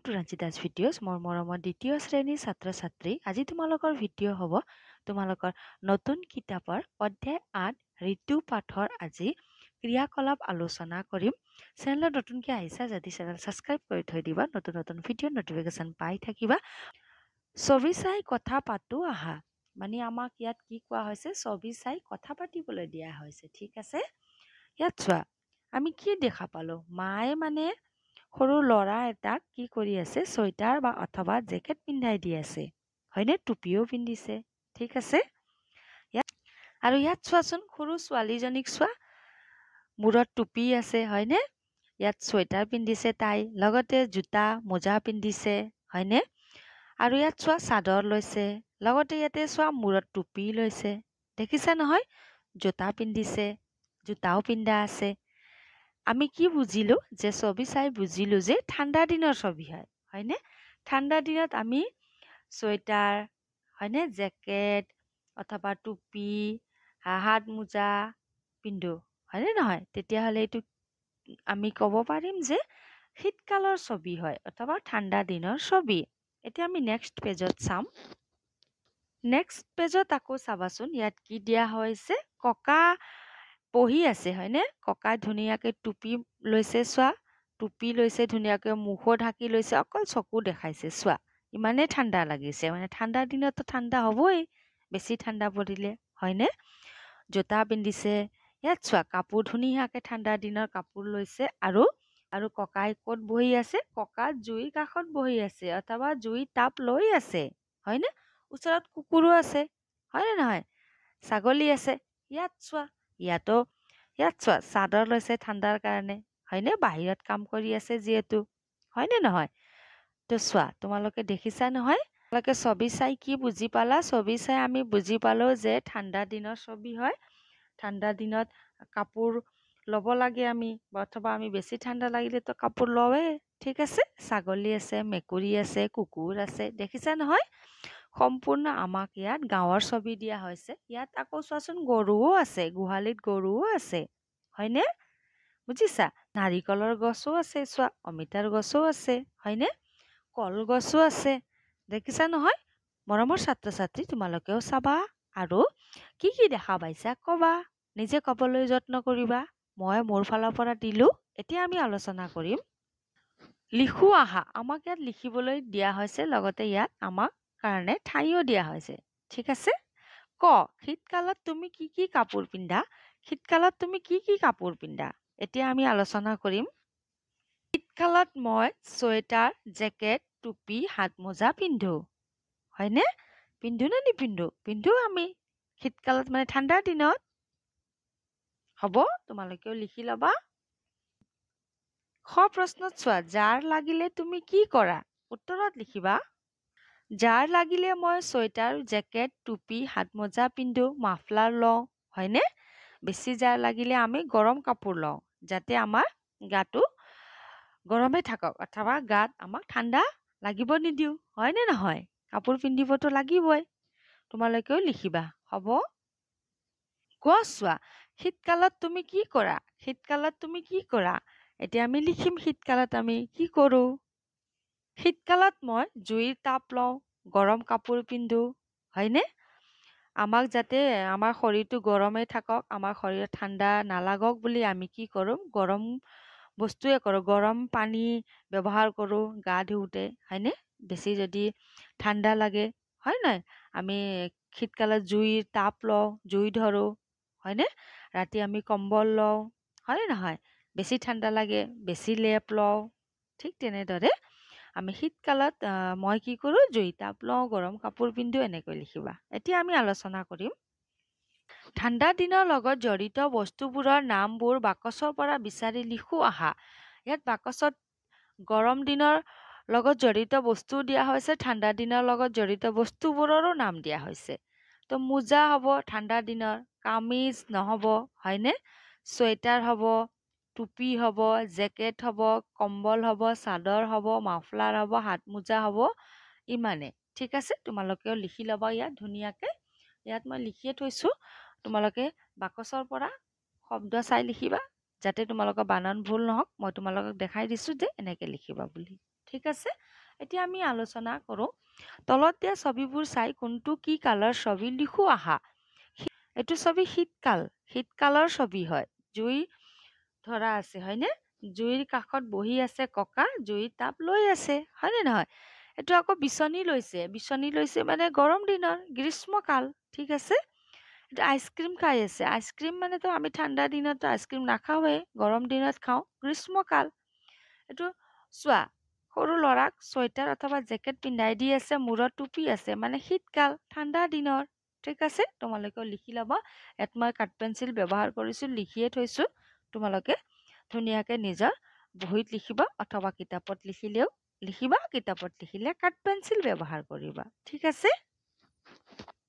Welcome to Ranjita's videos. মোৰ মৰমৰ দ্বিতীয় শ্ৰেণীৰ ছাত্ৰ ছাত্ৰী, আজি তোমালোকৰ ভিডিঅ' হ'ব তোমালোকৰ নতুন কিতাপৰ অধ্যায় 8 ঋতু পাঠৰ আজি ক্ৰিয়াকলাপ আলোচনা কৰিম। চেনেলত নতুনকৈ আহিছা যদি চেনেল ছাবস্ক্ৰাইব কৰি থৈ দিবা, নতুন নতুন ভিডিঅ' নটিফিকেশ্যন পাই থাকিবা। ছবি চাই কথা পাতো আহা, মানে আমাক ইয়াত কি কোৱা হৈছে, ছবি চাই কথা পাতিবলৈ দিয়া হৈছে। ঠিক আছে, ইয়াত চোৱা আমি কি দেখা পালোঁ, মায়ে মানে সৰু ল'ৰা এটাক কি কৰি আছে, চুৱেটাৰ বা অথবা জেকেট পিন্ধাই দি আছে, হয়নে? টুপিও পিন্ধিছে। ঠিক আছে, ইয়াত আৰু ইয়াত চোৱাচোন সৰু ছোৱালীজনীক চোৱা, মূৰত টুপি আছে, হয়নে? ইয়াত চুৱেটাৰ পিন্ধিছে তাই, লগতে জোতা মোজা পিন্ধিছে, হয়নে? আৰু ইয়াত চোৱা চাদৰ লৈছে, লগতে ইয়াতে চোৱা মূৰত টুপি লৈছে, দেখিছা নহয়? জোতা পিন্ধিছে, জোতাও পিন্ধা আছে। আমি কি বুজিলোঁ যে ছবি চাই বুজিলোঁ যে ঠাণ্ডা দিনৰ ছবি হয়, হয়নে? ঠাণ্ডা দিনত আমি চুৱেটাৰ, হয়নে, জেকেট অথবা টুপি, হাত মোজা পিন্ধো, হয়নে নহয়? তেতিয়াহ'লে এইটো আমি ক'ব পাৰিম যে শীতকালৰ ছবি হয় অথবা ঠাণ্ডা দিনৰ ছবি। এতিয়া আমি নেক্সট পেজত চাম। নেক্সট পেজত আকৌ চাবাচোন, ইয়াত কি দিয়া হৈছে, ককা বহি আছে, হয়নে? ককাই ধুনীয়াকৈ টুপি লৈছে, চোৱা টুপি লৈছে, ধুনীয়াকৈ মুখো ঢাকি লৈছে, অকল চকু দেখাইছে। চোৱা ইমানেই ঠাণ্ডা লাগিছে, মানে ঠাণ্ডা দিনততো ঠাণ্ডা হ'বই, বেছি ঠাণ্ডা পৰিলে, হয়নে? জোতা পিন্ধিছে। ইয়াত চোৱা কাপোৰ ধুনীয়াকৈ ঠাণ্ডা দিনৰ কাপোৰ লৈছে। আৰু আৰু ককাই ক'ত বহি আছে, ককা জুইৰ কাষত বহি আছে অথবা জুইৰ তাপ লৈ আছে, হয়নে? ওচৰত কুকুৰো আছে, হয়নে নহয়? ছাগলী আছে। ইয়াত চোৱা, ইয়াতো ইয়াত চোৱা চাদৰ লৈছে ঠাণ্ডাৰ কাৰণে, হয়নে? বাহিৰত কাম কৰি আছে যিহেতু, হয়নে নহয়? তো চোৱা তোমালোকে দেখিছা নহয়? তোমালোকে ছবি চাই কি বুজি পালা? ছবি চাই আমি বুজি পালোঁ যে ঠাণ্ডা দিনৰ ছবি হয়। ঠাণ্ডা দিনত কাপোৰ ল'ব লাগে আমি, অথবা আমি বেছি ঠাণ্ডা লাগিলেতো কাপোৰ লওঁৱেই। ঠিক আছে, ছাগলী আছে, মেকুৰী আছে, কুকুৰ আছে, দেখিছা নহয়? সম্পূৰ্ণ আমাক ইয়াত গাঁৱৰ ছবি দিয়া হৈছে। ইয়াত আকৌ চোৱাচোন গৰুও আছে, গোহালিত গৰুও আছে, হয়নে? বুজিছা? নাৰিকলৰ গছো আছে, চোৱা অমিতাৰ গছো আছে, হয়নে? কলগছো আছে, দেখিছা নহয়? মৰমৰ ছাত্ৰ ছাত্ৰী, তোমালোকেও চাবা আৰু কি কি দেখা পাইছা ক'বা, নিজে ক'বলৈ যত্ন কৰিবা। মই মোৰ ফালৰ পৰা দিলোঁ। এতিয়া আমি আলোচনা কৰিম। লিখো আহা, আমাক ইয়াত লিখিবলৈ দিয়া হৈছে, লগতে ইয়াত আমাক কাৰণে ঠাইও দিয়া হৈছে। ঠিক আছে, ক, শীতকালত তুমি কি কি কাপোৰ পিন্ধা? শীতকালত তুমি কি কি কাপোৰ পিন্ধা? এতিয়া আমি আলোচনা কৰিম। শীতকালত মই চুৱেটাৰ, জেকেট, টুপি, হাত মোজা পিন্ধো, হয়নে? পিন্ধো নে নিপিন্ধো? পিন্ধো আমি শীতকালত, মানে ঠাণ্ডা দিনত। হ'ব, তোমালোকেও লিখি ল'বা। খ প্ৰশ্নত চোৱা, জাৰ লাগিলে তুমি কি কৰা? উত্তৰত লিখিবা, জাৰ লাগিলে মই চুৱেটাৰ, জেকেট, টুপি, হাত মোজা পিন্ধো, মাফলাৰ লওঁ, হয়নে? বেছি জাৰ লাগিলে আমি গৰম কাপোৰ লওঁ, যাতে আমাৰ গাটো গৰমে থাকক অথবা গাত আমাক ঠাণ্ডা লাগিব নিদিওঁ, হয়নে নহয়? কাপোৰ পিন্ধিবতো লাগিবই। তোমালোকেও লিখিবা, হ'ব? গছ চোৱা, শীতকালত তুমি কি কৰা? শীতকালত তুমি কি কৰা? এতিয়া আমি লিখিম শীতকালত আমি কি কৰোঁ। শীতকালত মই জুইৰ তাপ লওঁ, গৰম কাপোৰ পিন্ধো, হয়নে? আমাক যাতে আমাৰ শৰীৰটো গৰমে থাকক, আমাৰ শৰীৰত ঠাণ্ডা নালাগক বুলি আমি কি কৰোঁ, গৰম বস্তুৱে কৰোঁ, গৰম পানী ব্যৱহাৰ কৰোঁ গা ধুওঁতে, হয়নে? বেছি যদি ঠাণ্ডা লাগে, হয় নহয়? আমি শীতকালত জুইৰ তাপ লওঁ, জুই ধৰোঁ, হয়নে? ৰাতি আমি কম্বল লওঁ, হয়নে নহয়? বেছি ঠাণ্ডা লাগে বেছি লেপ লওঁ। ঠিক তেনেদৰে আমি শীতকালত মই কি কৰোঁ, জুই তাপ লওঁ, গৰম কাপোৰ পিন্ধো, এনেকৈ লিখিবা। এতিয়া আমি আলোচনা কৰিম ঠাণ্ডা দিনৰ লগত জড়িত বস্তুবোৰৰ নামবোৰ বাকচৰ পৰা বিচাৰি লিখো আহা। ইয়াত বাকচত গৰম দিনৰ লগত জড়িত বস্তু দিয়া হৈছে, ঠাণ্ডা দিনৰ লগত জড়িত বস্তুবোৰৰো নাম দিয়া হৈছে। তো মোজা হ'ব ঠাণ্ডা দিনৰ, কামিজ নহ'ব, হয়নে? চুৱেটাৰ হ'ব, টুপি হ'ব, জেকেট হ'ব, কম্বল হ'ব, চাদৰ হ'ব, মাফলাৰ হ'ব, হাত মোজা হ'ব, ইমানে। ঠিক আছে, তোমালোকেও লিখি ল'বা ইয়াত ধুনীয়াকৈ। ইয়াত মই লিখিয়ে থৈছোঁ, তোমালোকে বাকচৰ পৰা শব্দ চাই লিখিবা, যাতে তোমালোকৰ বানান ভুল নহওক। মই তোমালোকক দেখাই দিছোঁ যে এনেকৈ লিখিবা বুলি। ঠিক আছে, এতিয়া আমি আলোচনা কৰোঁ। তলত দিয়া ছবিবোৰ চাই কোনটো কি কালৰ ছবি লিখো আহা। এইটো ছবি শীতকাল, শীতকালৰ ছবি হয়। জুই ধৰা আছে, হয়নে? জুইৰ কাষত বহি আছে ককা, জুইৰ তাপ লৈ আছে, হয়নে নহয়? এইটো আকৌ বিচনী লৈছে, বিচনী লৈছে মানে গৰম দিনৰ, গ্ৰীষ্মকাল। ঠিক আছে, এইটো আইচক্ৰীম খাই আছে। আইচক্ৰীম মানেতো আমি ঠাণ্ডা দিনততো আইচক্ৰীম নাখাওঁৱেই, গৰম দিনত খাওঁ, গ্ৰীষ্মকাল। এইটো চোৱা, সৰু ল'ৰাক চুৱেটাৰ অথবা জেকেট পিন্ধাই দি আছে, মূৰত টুপি আছে, মানে শীতকাল, ঠাণ্ডা দিনৰ। ঠিক আছে, তোমালোকেও লিখি ল'বা। ইয়াত মই কাঠ পেঞ্চিল ব্যৱহাৰ কৰিছোঁ, লিখিয়ে থৈছোঁ। তোমালোকে ধুনীয়াকৈ নিজৰ বহীত লিখিবা অথবা কিতাপত লিখিলেও লিখিবা, কিতাপত লিখিলে কাঠ পেঞ্চিল ব্যৱহাৰ কৰিবা। ঠিক আছে,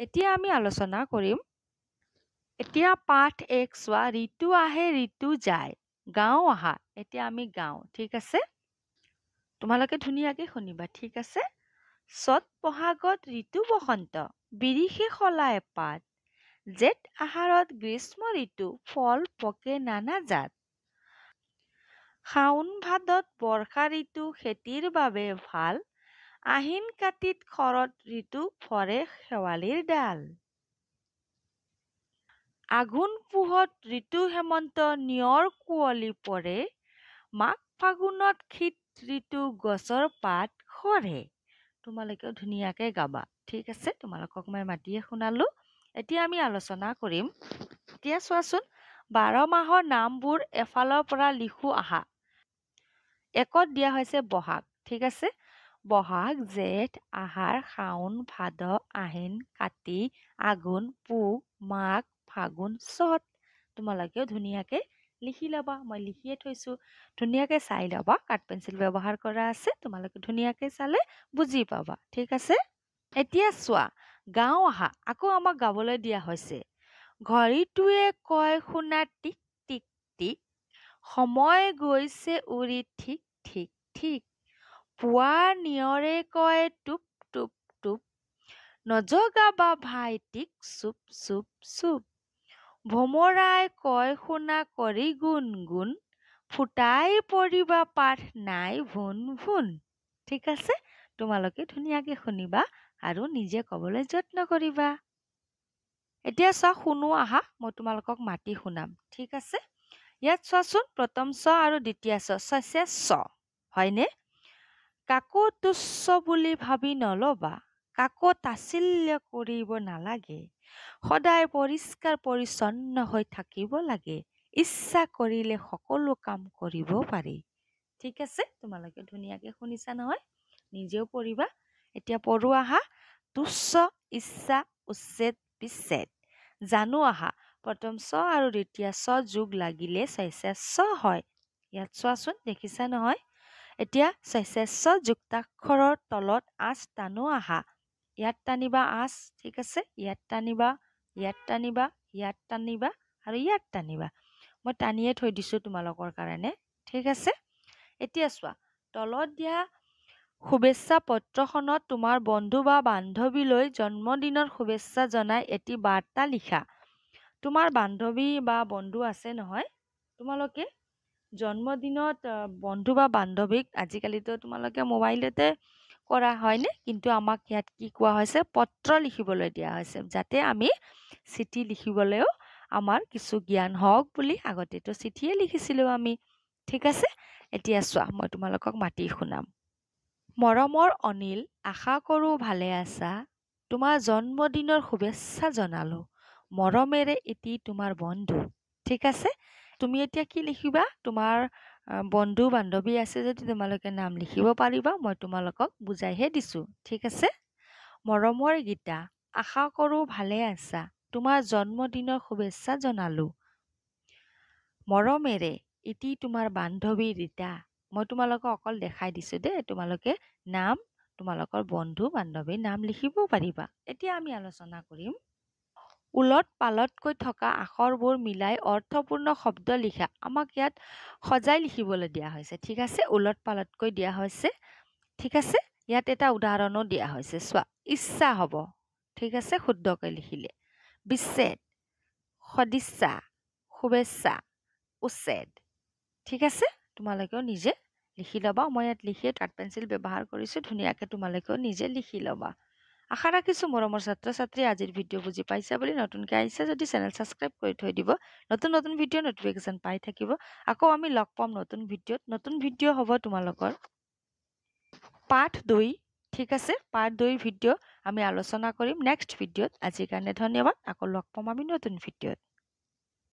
এতিয়া আমি আলোচনা কৰিম। এতিয়া পাঠ 1 চোৱা, ঋতু আহে ঋতু যায়, গাওঁ আহা। এতিয়া আমি গাওঁ। ঠিক আছে, তোমালোকে ধুনীয়াকৈ শুনিবা। ঠিক আছে, চ'ত বহাগত ঋতু বসন্ত, বিৰিষে সলায় পাত, জেঠ আহাৰত গ্ৰীষ্ম ঋতু, ফল পকে নানা জাত, শাওণ ভাদত বৰ্ষা ঋতু, খেতিৰ বাবে ভাল, আহিন কাতিত শৰৎ ঋতু, ফৰে শেৱালিৰ ডাল, আঘোণ পুহত ঋতু হেমন্ত, নিয়ৰ কুঁৱলী পৰে, মাঘ ফাগুনত শীত ঋতু, গছৰ পাত সৰে। তোমালোকেও ধুনীয়াকৈ গাবা। ঠিক আছে, তোমালোকক মই মাতিয়ে শুনালোঁ। এতিয়া আমি আলোচনা কৰিম। এতিয়া চোৱাচোন, 12 মাহৰ নামবোৰ এফালৰ পৰা লিখো আহা। একত দিয়া হৈছে বহাগ। ঠিক আছে, বহাগ, জেঠ, আহাৰ, শাওণ, ভাদ, আহিন, কাতি, আঘোণ, পুহ, মাঘ, ফাগুন, চ'ত। তোমালোকেও ধুনীয়াকৈ লিখি ল'বা, মই লিখিয়ে থৈছোঁ। ধুনীয়াকৈ চাই ল'বা, কাঠ পেঞ্চিল ব্যৱহাৰ কৰা আছে, তোমালোকে ধুনীয়াকৈ চালে বুজি পাবা। ঠিক আছে, এতিয়া চোৱা, গাওঁ আহা। আকৌ আমাক গাবলৈ দিয়া হৈছে। ঘড়ীটোৱে কয় শুনা টিক টিক টিক, সময় গৈছে উৰি ঠিক ঠিক ঠিক, পুৱা নিয়ৰে কয় টোপ টোপ টোপ, নজগাবা ভাইটিক চুপ চুপ চুপ, ভোমোৰাই কয় শুনা কৰি গুণ গুণ, ফুটাই পৰিবা পাঠ নাই ভুন ভুন। ঠিক আছে, তোমালোকে ধুনীয়াকৈ শুনিবা আৰু নিজে ক'বলৈ যত্ন কৰিবা। এতিয়া চোৱা, শুনো আহা, মই তোমালোকক মাতি শুনাম। ঠিক আছে, ইয়াত চোৱাচোন, প্ৰথম চ আৰু দ্বিতীয় চ, চাইছে চ, হয়নে? কাকো তুচ্ছ বুলি ভাবি নল'বা, কাকো তাচ্ছিল্য কৰিব নালাগে, সদায় পৰিষ্কাৰ পৰিচ্ছন্ন হৈ থাকিব লাগে, ইচ্ছা কৰিলে সকলো কাম কৰিব পাৰি। ঠিক আছে, তোমালোকে ধুনীয়াকৈ শুনিছা নহয়, নিজেও পঢ়িবা। এতিয়া পঢ়ো আহা, তুচ্ছ, ইচ্ছা, উচ্ছেদ, বিচ্ছেদ। জানো আহা, প্ৰথম চ আৰু দ্বিতীয় চ যোগ লাগিলে চাইছে চ হয়। ইয়াত চোৱাচোন, দেখিছা নহয়? এতিয়া চাইছে চ যুক্তাক্ষৰৰ তলত আঁচ টানো আহা। ইয়াত টানিবা আঁচ, ঠিক আছে, ইয়াত টানিবা, ইয়াত টানিবা, ইয়াত টানিবা আৰু ইয়াত টানিবা। মই টানিয়ে থৈ দিছোঁ তোমালোকৰ কাৰণে। ঠিক আছে, এতিয়া চোৱা, তলত দিয়া শুভেচ্ছা পত্ৰখনত তোমাৰ বন্ধু বা বান্ধৱীলৈ জন্মদিনৰ শুভেচ্ছা জনাই এটি বাৰ্তা লিখা। তোমাৰ বান্ধৱী বা বন্ধু আছে নহয়, তোমালোকে জন্মদিনত বন্ধু বা বান্ধৱীক, আজিকালিতো তোমালোকে মোবাইলতে কৰা হয়নে, কিন্তু আমাক ইয়াত কি কোৱা হৈছে, পত্ৰ লিখিবলৈ দিয়া হৈছে, যাতে আমি চিঠি লিখিবলৈও আমাৰ কিছু জ্ঞান হওক বুলি। আগতেতো চিঠিয়ে লিখিছিলোঁ আমি। ঠিক আছে, এতিয়া চোৱা, মই তোমালোকক মাতি শুনাম। মৰমৰ অনিল, আশা কৰোঁ ভালে আছা। তোমাৰ জন্মদিনৰ শুভেচ্ছা জনালোঁ। মৰমেৰে এটি তোমাৰ বন্ধু। ঠিক আছে, তুমি এতিয়া কি লিখিবা? তোমাৰ বন্ধু বান্ধৱী আছে যদি তোমালোকে নাম লিখিব পাৰিবা, মই তোমালোকক বুজাইহে দিছোঁ। ঠিক আছে, মৰমৰ গীতা, আশা কৰোঁ ভালে আছা। তোমাৰ জন্মদিনৰ শুভেচ্ছা জনালোঁ। মৰমেৰে ইতি তোমাৰ বান্ধৱী ৰীতা। মই তোমালোকক অকল দেখাই দিছোঁ দেই, তোমালোকে নাম, তোমালোকৰ বন্ধু বান্ধৱীৰ নাম লিখিব পাৰিবা। এতিয়া আমি আলোচনা কৰিম ওলট পালটকৈ থকা আখৰবোৰ মিলাই অৰ্থপূৰ্ণ শব্দ লিখা। আমাক ইয়াত সজাই লিখিবলৈ দিয়া হৈছে। ঠিক আছে, ওলট পালটকৈ দিয়া হৈছে। ঠিক আছে, ইয়াত এটা উদাহৰণো দিয়া হৈছে। চোৱা, ইচ্ছা হ'ব, ঠিক আছে, শুদ্ধকৈ লিখিলে। বিচ্ছেদ, সদিচ্ছা, শুভেচ্ছা, উচ্ছেদ। ঠিক আছে, তোমালোকেও নিজে লিখি ল'বা। মই ইয়াত লিখিয়ে কাঠ পেঞ্চিল ব্যৱহাৰ কৰিছোঁ, ধুনীয়াকৈ তোমালোকেও নিজে লিখি ল'বা। আশা ৰাখিছোঁ মৰমৰ ছাত্ৰ ছাত্ৰী আজিৰ ভিডিঅ' বুজি পাইছা বুলি। নতুনকৈ আহিছে যদি চেনেল ছাবস্ক্ৰাইব কৰি থৈ দিব, নতুন নতুন ভিডিঅ' ন'টিফিকেশ্যন পাই থাকিব। আকৌ আমি লগ পাম নতুন ভিডিঅ'ত। নতুন ভিডিঅ' হ'ব তোমালোকৰ পাঠ 2, ঠিক আছে? পাঠ 2ৰ ভিডিঅ' আমি আলোচনা কৰিম নেক্সট ভিডিঅ'ত। আজিৰ কাৰণে ধন্যবাদ, আকৌ লগ পাম আমি নতুন ভিডিঅ'ত।